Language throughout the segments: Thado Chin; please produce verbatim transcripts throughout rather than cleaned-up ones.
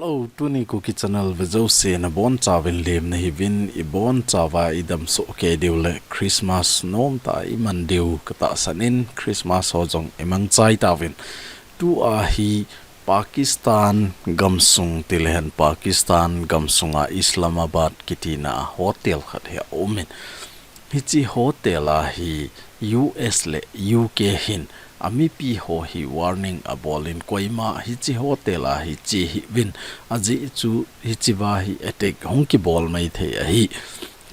Hello, tuni Kuki Channel vejouse nabonchauvin lemna hiuvin, ibonchauva idamsoh kei diu le Christmas nomtah a iman diu katahsan in, Christmas ho jong imangchai tauvin. Tua hi Pakistan gamsung tilehen Pakistan gamsunga Islamabad kitina hotel khat hi aumin. Hiche hotel a hi U S le U K hin amipi ho hi warning abolin koima hiche hotel a hi che hihuvin ajeh chu hichea hi attack hung kibol maithei ahi.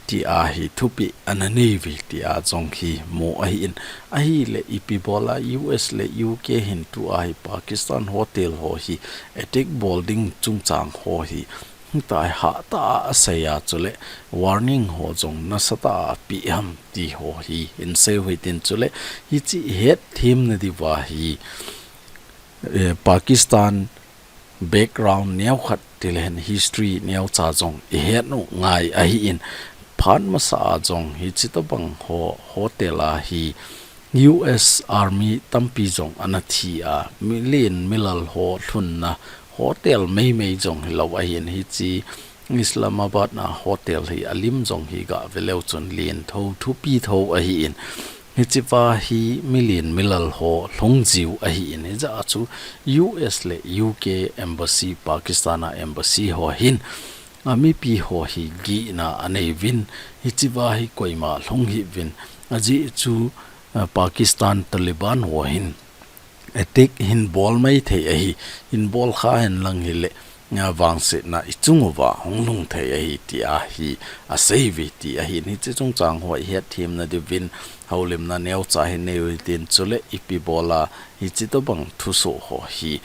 Tia hi thupeh ana neiuve tia jong hi mu ahin. Ahile ipi bola U S le U K hin tua hi Pakistan hotel ho hi attack bol ding chungchang ho hi Hitia hatah a asei a chule warning ho jong nasatah a apeh ham ti ho hi insei uhitin chule hiche ihet themna diuva hi, eh, Pakistan background neokhat tilehen history neocha jong ihet u ngai ahin phat masa a jong hiche tobang ho hotel a hi U S Army tampi jong ana thi a, milen milal ho lhunna hotel meimei jong hilou ahin hiche Islamabad a hotel hi alim jong hi gave leu chun lentho thupi tho ahin hichea hi milen milal ho lhung jiu ahin hijeh a chu U S le U K embassy Pakistan a embassy ho hin amipi ho hi gihna aneiuvin, hichea hi koima lhung hihuvin, ajeh chu, ah, Pakistan Taliban ho hin attack hin bol maithei ahi, hin bol kha henlang hile, ah, vangsetna ichung uva hung lhung thei ahi tia hi aseiuve ti ahin hiche chungchang ho ihet themna diuvin houlimna neocha hi neiuhitin chule ipi bola hiche tobang thusoh ho hi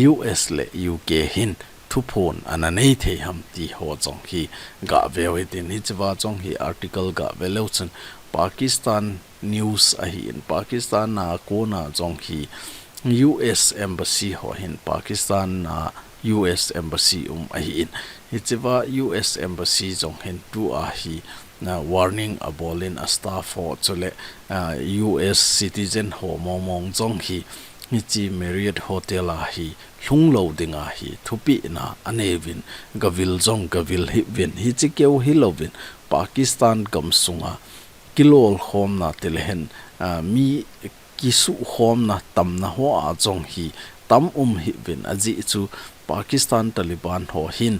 U S le U K hin thuphon ana neithei ham ti ho jong hi gave uhitin hichea jong hi article gave leu chun Pakistan news ahin Pakistan a kona jong hi U S embassy ho hin Pakistan a U S embassy um ahin hichea U S embassy jong hin tua hi na warning abolin a staff ho chule, ah, U S citizen ho mongmong jong hi hiche Marriott Hotel a hi lhung lou dinga hi thupehna aneiuvin gavil jong gavil hihuvin hiche keu hilouvin Pakistan gamsunga kilolkhomna tilehen, ah, mi kisuhkhomna tamna hoa jong hi tam um hihuvin ajeh chu Pakistan Taliban ho hin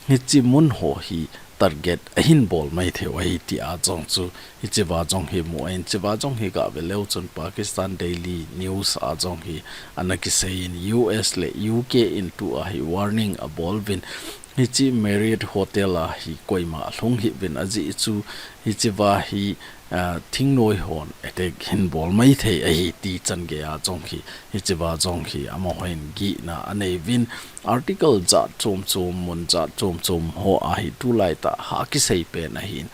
hiche mun ho hi target ahin bol maithei u ahi tia jong chu hichea jong hi mu ahin hichea jong hi gave leu chun Pakistan Daily News a jong hi ana kiseiyin U S le U K in tua hi warning aboluvin hiche Marriott Hotel a hi koima lhung hihuvin ajeh chu hichea hi, ah, thingnoi hon attack hin bol maithei ahi ti changeiya jong hi hichea jong hi amahon gihna aneiuvin article jat chom chom mun jat chom chom hoa hi tulaitah a kisei pen ahin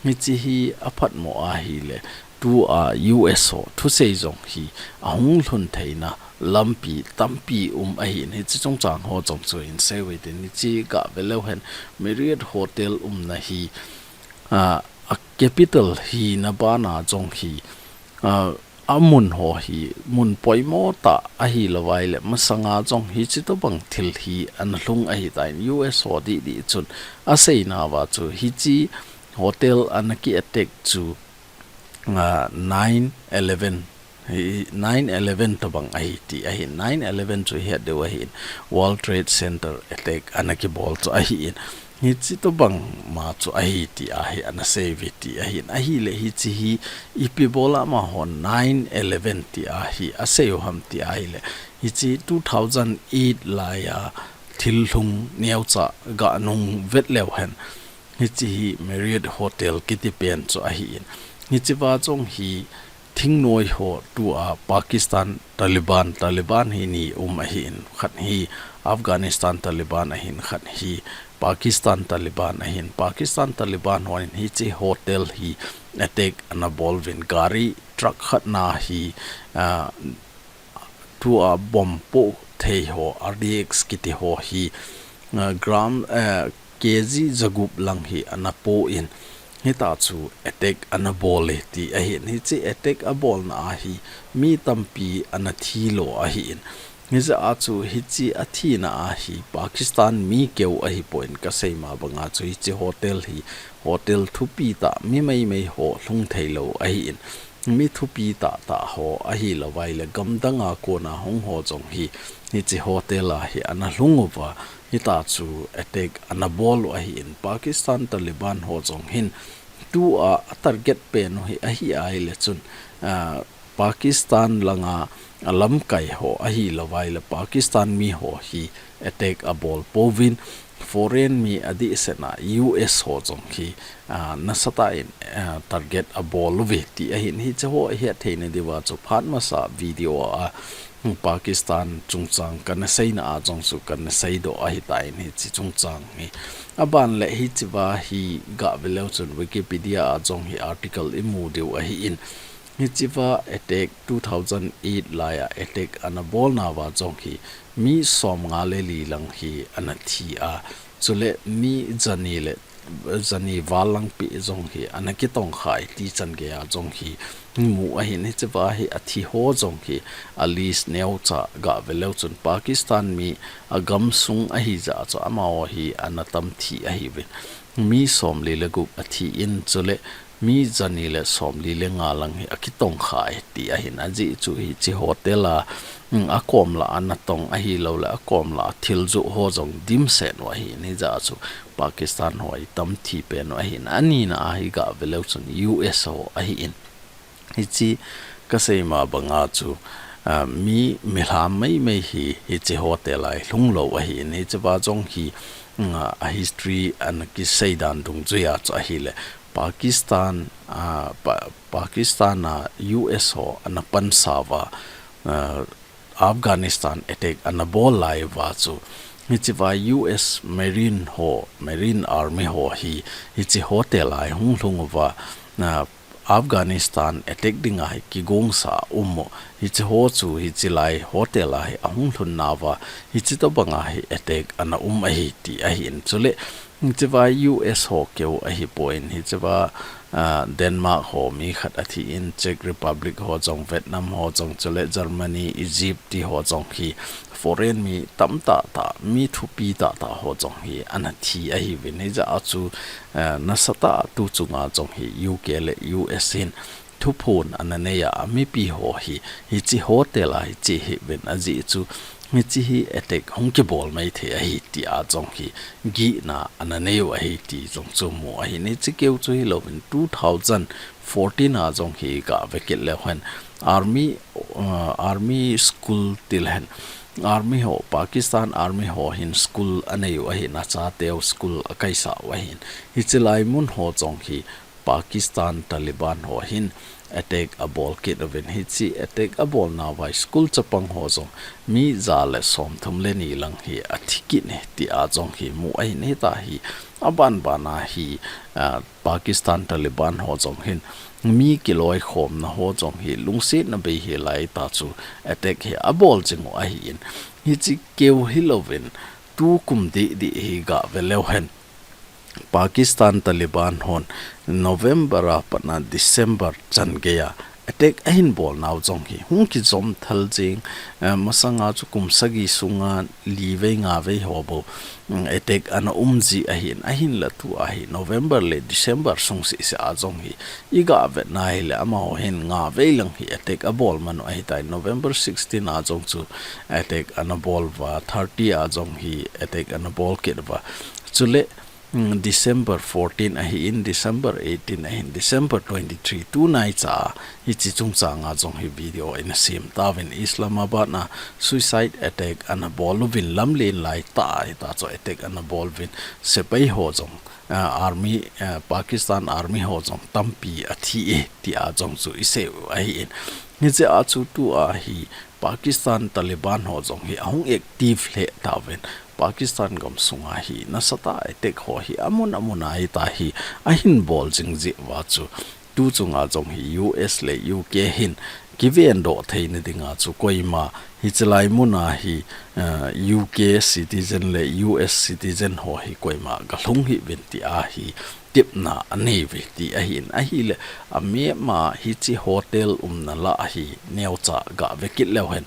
hiche hi aphatmo ahile tua U S ho thusei jong hi ahung lhun theina lampi tampi um ahin hiche chungchang ho jong chu insei uhitin hiche gave leu hen Marriott Hotel umna hi, ah, a capital hina bana jong hi, ah, amun ho hi mun poimo tah ahilouva ahile masanga jong hiche tobang thil hi ana lhung ahitan U S ho didi chun aseinauva chu hiche hotel ana ki attack chu, ah, nine eleven hi nine eleven tobang ahi ti ahin nine eleven chu ihet diu ahin World Trade Center attack ana kibol chu ahin hiche tobang ma chu ahi tia hi ana seiuve ti ahin ahile hiche hi ipi bola amahon nine eleven tia hi aseiu ham ti ahile hiche two thousand eight laiya thil lhung neocha ganung vet leu hen hiche hi Marriott Hotel kiti pen chu ahin hichea jong hi thingnoi ho tua Pakistan Taliban, Taliban hi ni um ahin khat hi Afghanistan Taliban ahin khat hi Pakistan Taliban ahin Pakistan Taliban hon hiche hotel hi attack ana boluvin gari truck khat na hi, ah, tua bomb poh thei ho R D X kiti ho hi, ah, gram, ah, K G jagup lang hi ana poh in hitia chu attack ana bol e ti ahin hiche attack abolna a hi mi tampi ana thi lo ahin Hijeh a chu hiche athina a hi Pakistan mi keu ahipon kasei ma banga chu hiche hotel hi hotel thupi tah mi meimei ho lhung theilou ahin, mi thupi tah tah ho ahilouva ahile gamdang a kona hung ho jong hi hiche hotel a hi ana lhung uva, hitia chu attack ana bol u ahin, Pakistan Taliban ho jong hin tua target pen u hi ahi ahile chun, ah, Pakistan langa alamkai ho ahilouva ahile Pakistan mi ho hi attack abol pouvin, foreign mi adehset a U S ho jong hi, ah, nasatah in, ah, target abol uve ti ahin, hiche ho ahet theina diuva chu phat masa video a, hmm, Pakistan chungchang kana seina a jong chu kana seidoh ahitan hiche chungchang hi. Aban le hichea hi gah ve leu chun Wikipedia a jong hi article imu diu ahin, hichea attack two thousand eight laiya attack ana bolnauva jong hi mi somnga le li lang hi ana thi a, chule mi jani le jani val lang pi jong hi ana kitongkhai ti chan geiya jong hi mu ahin, hichea hi athi ho jong hi a list neocha gah ve leu chun Pakistan mi agamsung ahijeh a chu amaho hi ana tam thi ahiuvin, mi somli le gup athi in, chule mi jani le somli le nga lang hi akitongkhai ti ahin, ajeh chu hiche hotel a, mm, akom lah a natong ahilou le akom lah a thil joh ho jong dimset u ahin, hijeh a chu Pakistan ho hi tam thi pen u ahin, anina a hi gah ve leu chun U S ho ahin. Hiche kasei ma banga chu, ah, mi, milham meimei hi hiche hotel a hi lhung lou ahin, hichea jong hi, mm, a history ana kisei dan dungjuiya chu ahile Pakistan, ah, Pa-, Pakistan a U S ho ana pansauva, ah, Afghanistan attack ana bol lai uva chu, hichea U S Marine ho, Marine Army ho hi hiche hotel a hi hung lhung uva, ah, Afghanistan attack dinga hi kigongsa um u, hiche ho chu hiche lai hotel a hi ahung lhun nauva, hiche tobanga hi attack ana um ahi ti ahin, chule hichea U S ho keu ahipon, hichea, ah, Denmark ho mi khat athi in, Czech Republic ho jong, Vietnam ho jong, chule Germany, Egypt ti ho jong hi foreign mi tamtah tah, mi thupi tah tah ho jong hi ana thi ahiuvin, hijeh a chu, ah, nasatah a tu chunga jong hi U K le U S hin thuphon ana neiya, mipi ho hi hiche hotel a hi che hih uvin, ajeh chu hiche hi attack hung kibol mai thei ahi tia jong hi gihna ana neiu ahi ti jong chu mu ahin, hiche keu chu hilouvin two thousand fourteen a jong hi gah ve kit leu hen army, uh, army school ti leu hen, army ho, Pakistan army ho hin school aneiu ahin, achateu school akaisau ahin, hiche lai mun ho jong hi Pakistan Taliban ho hin attack abol kit uvin, hiche attack abolnauva school chapang ho jong mi ja le somthum le ni lang hi athi kit e tia jong hi mu ahin, hitia hi aban bana hi, ah, Pakistan Taliban ho jong hin mi kiloikhomna ho jong hi lungsetna bei hela hitia chu attack hi abol jing u ahin, hiche keu hilouvin tukum didi hi gah ve leu hen Pakistan Taliban hon November a patna December chan geiya attack ahin bolnau jong hi hung kijom thal jing, eh, masanga chu kum sagi sunga li vei nga vei ho bou, mm, attack ana um ji ahin, ahinla tua hi November le December sung seh seh a jong hi igah vetna hile amaho hin nga vei lang hi attack abol manu ahitai, November sixteen a jong chu attack ana bol uva, thirty a jong hi attack ana bol kit uva, chule mm, December fourteen ahin, December eighteen ahin, December twenty-three, tunai cha hiche chungchanga jong hi video ina sem tauvin, Islamabad na suicide attack ana bol uvin, lamlen lai tah a hitia chu attack ana bol uvin, sepai ho jong, ah, army, ah, Pakistan army ho jong tampi athi e tia jong chu iseiu ahin, hijeh a chu tua hi Pakistan Taliban ho jong hi ahung active lheh tauvin, Pakistan gamsunga hi nasatah a attack ho hi amun amun a hitia hi ahin bol jing jeh uva chu tu chunga jong hi U S le U K hin kivendoh theina dinga chu koima hiche lai muna hi, eh, U K citizen le U S citizen ho hi koima galhung hih uvin tia hi tepna anei uve ti ahin, ahile amap ma hiche hotel umna lah hi neocha gah ve kit leu hen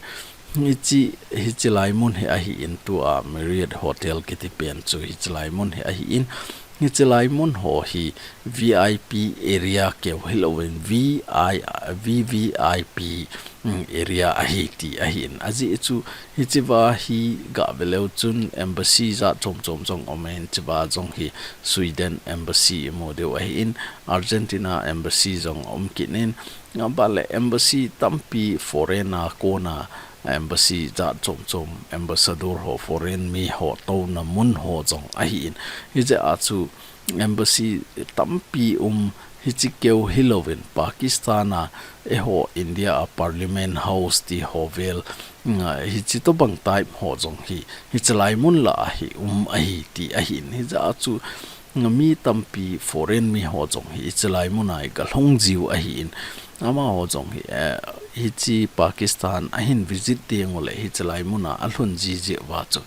Hichi, hichi lai mun hi ahi in tua Marriott Hotel kiti pen chu hichi lai mun hi ahi in. Hichi lai mun ho hi V I P area keu hi lo in V I, V V I P, mm, area ahi ti ahi in. Ajeh chu hichi va hi ga ve leu chun embassy jat chom chom jong om in, hichi va jong hi Sweden embassy i mu diu ahi in, Argentina embassy jong om kit in, Ngamba le embassy tampi foreign a kona embassy jat chom chom, ambassador ho, foreign mi ho touna mun ho jong ahi in. Hijeh a chu embassy tampi um hichi keu hi lo in Pakistan a eiho India a Parliament House ti ho vel, mm, hichi tobang type ho jong hi, hichi lai mun la a hi um ahi ti ahi in. Hijeh a chu mi tampi foreign mi ho jong hi hichi lai mun a hi ga lhung jiu ahi in. Amaho jong hi, eh, hichi Pakistan ahin visit ding u le hichi lai mun a alhun jiji va chu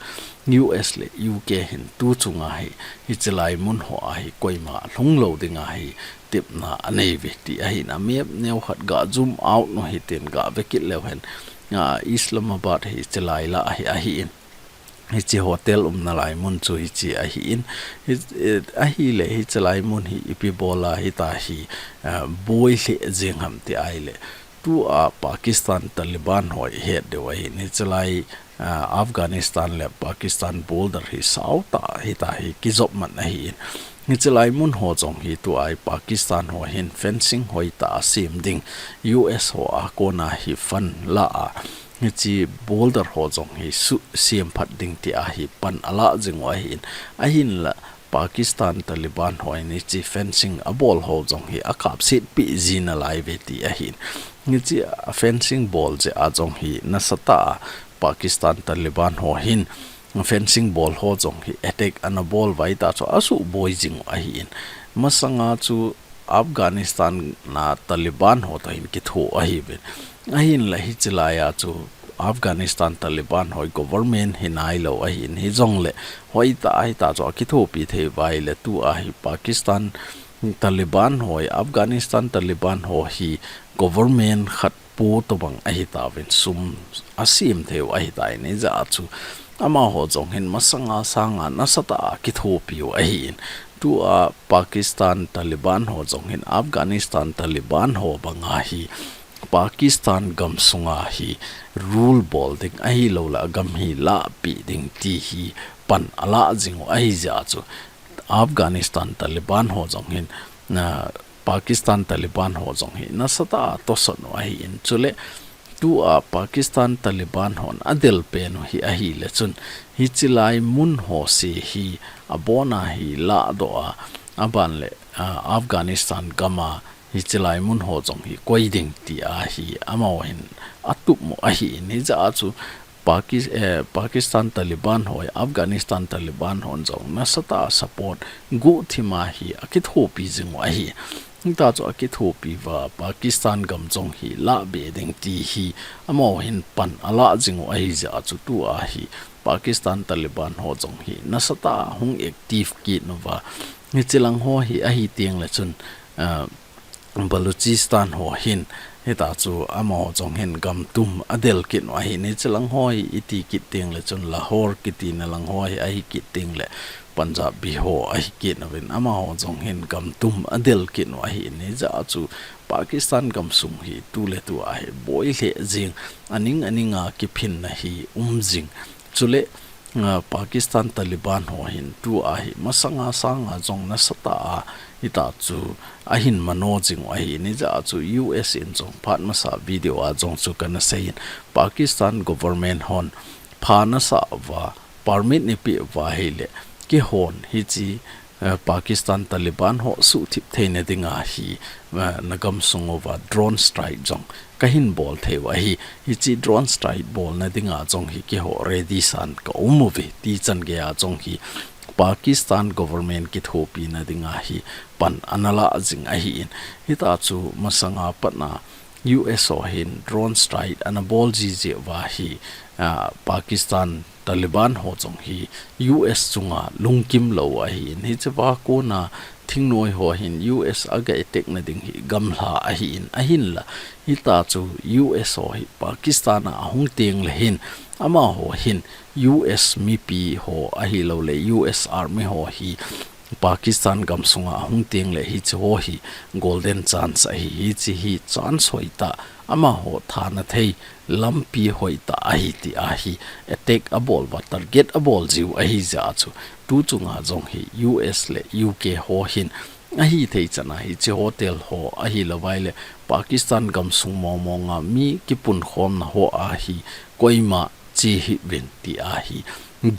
U S le U K hin tu chunga hi hichi lai mun ho a hi koima lhung lo ding a hi tepna anei ve ti ahi in. A map neo khat ga zoom out u hitin ga ve kit leu hen, ah, Islamabad hi hichi lai la a hi ahi in. Hichi hotel umna lai mun chu hichi ahi in. Hi, eh, ahi le hichi lai mun hi ipi bola hita hi, ah, boi lheh jeng ham ti ahi le. Tua Pakistan Taliban ho i het diu ahi in. Hichi lai, ah, Afghanistan le Pakistan border hi sao ta hita hi kijop man ahi in. Hichi lai mun ho jong hi tua hi Pakistan ho hin fencing hoi ta a sem ding, U S ho a kona hi fund la a, hichi border ho jong hi su sem phat ding ti a hi pan ala jing u ahi in. Ahin la Pakistan Taliban ho in hichi fencing a bol ho jong hi a kap set pi jin a lai ve ti ahi in. Hichi a fencing bol jeh a jong hi nasatah a Pakistan Taliban ho hin fencing bol ho jong hi attack ana bol vai ta chu a su boi jing u ahi in. Masanga chu Afghanistan a Taliban ho to hin kitho ahi ve. Ahin la hichi lai a chu Afghanistan Taliban ho government hi nai lo ahi in, hi jong le hoi ta ahi ta chu a kithopi thei vai le tua hi Pakistan Taliban ho, Afghanistan Taliban ho hi government khat po tobang ahi ta uvin sum a sem thei u ahi ta in. Hijeh a chu amaho jong hin masanga sanga nasatah a kithopi u ahi in. Tua Pakistan Taliban ho jong hin Afghanistan Taliban ho banga hi Pakistan gam sunga hi rule bol ding ahi lo la gam hi lahpi ding ti hi pan ala jing u ahi jeh a chu Afghanistan Taliban ho jong hin, na, Pakistan Taliban ho jong hi nasatah a tohsot u ahi in. Chule tua Pakistan Taliban hon a del pen u hi ahi le chun hichi lai mun ho se hi a bon a hi lahdoh a, a ban le, ah, Afghanistan gam a hichi lai mun ho jong hi koi ding ti a hi amaho hin a tup u ahi in. Hijeh a chu Pakis-, eh, Pakistan Taliban ho, Afghanistan Taliban hon jong nasatah a support guhthim a hi a kithopi jing u ahi. Hita chu a kithopi va Pakistan gam jong hi lahbe ding ti hi amaho hin pan ala jing u ahi jeh a chu tua hi Pakistan Taliban ho jong hi nasatah a hung active kit u va. Hichi lang ho hi ahi teng le chun, ah, Balochistan ho hin, hita chu amaho jong hin gam tum a del kit u ahi in. Hichi lang ho hi iti kit teng le chun Lahore kiti na lang ho hi ahi kit teng le Punjabi ho ahi kit uvin amaho jong hin gam tum a del kit u ahi in. Hijeh a chu Pakistan gam sung hi tu le tu a hi boi lheh jing, aning aning a kiphinna hi um jing. Chule, ah, Pakistan Taliban ho hin tua hi masanga sanga jong nasatah a hita chu ahin mano jing u ahi in. Hijeh a chu U S in jong phat masa video a jong chu kana sei in, Pakistan government hon pha nasah uva, permit nei peh uva ahile, keihon hichi, eh, Pakistan Taliban ho suhthip theina dinga hi, eh, na gam sung uva drone strike jong kahin bol thei u ahi. Hichi drone strike bolna dinga jong hi keiho ready san ka um uve ti chan geiya jong hi Pakistan government kithopina dinga hi pan ana la jing ahi in. Hita chu masanga pat na U S ho hin drone strike ana bol jiji uva hi, ah, Pakistan Taliban ho jong hi U S chunga lungkim lou ahi in. Hiche va kona thingnoi ho hin U S aga attack na ding hi gamla ahin, ahinla hita chu U S ho hi Pakistan a ahung teng le hin, amaho hin U S mipi ho ahilou le U S Army ho hi Pakistan gam sunga ahung teng le hiche ho hi golden chance ahi, hiche hi chance hoitah, amaho thana thei lampi hoitah ahi ti ahi, attack abol uva target abol jiu ahi jeh a chu tu chunga jong hi U S le U K ho hin ahithei chan a hiche hotel ho ahilou vai le Pakistan gam sung mong mong a mi kipunkhomna ho a hi koima che hih uvin ti ahi,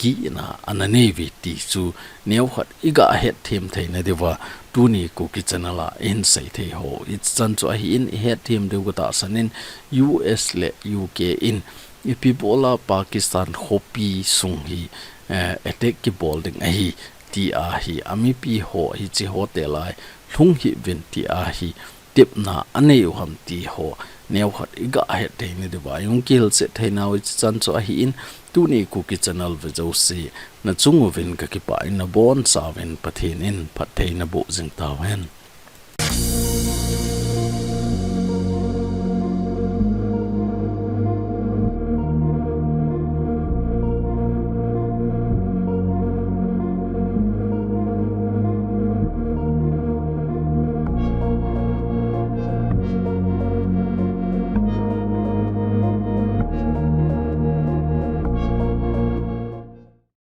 gihna ana nei uve ti chu neokhat iga hetthem theina diuva tuni Kuki Channel a ihin sei thei ho. Hiche chan chu ahin ihetthem diu katahsan in U S le U K in ipi bola Pakistan khopi sung hi, eh, attack kibol ding ahi ti ahi, amipi ho hiche hotel a hi lhung hih uvin ti ahi, tepna anei u ham ti ho neokhat iga hetthei na diuva ihung kihilchet theinau hiche chan chu ahin, tuni Kuki Channel ve jouse nachung uvin kakipah in nabonchauvin Pathen in phatthei naboh jing tauhen.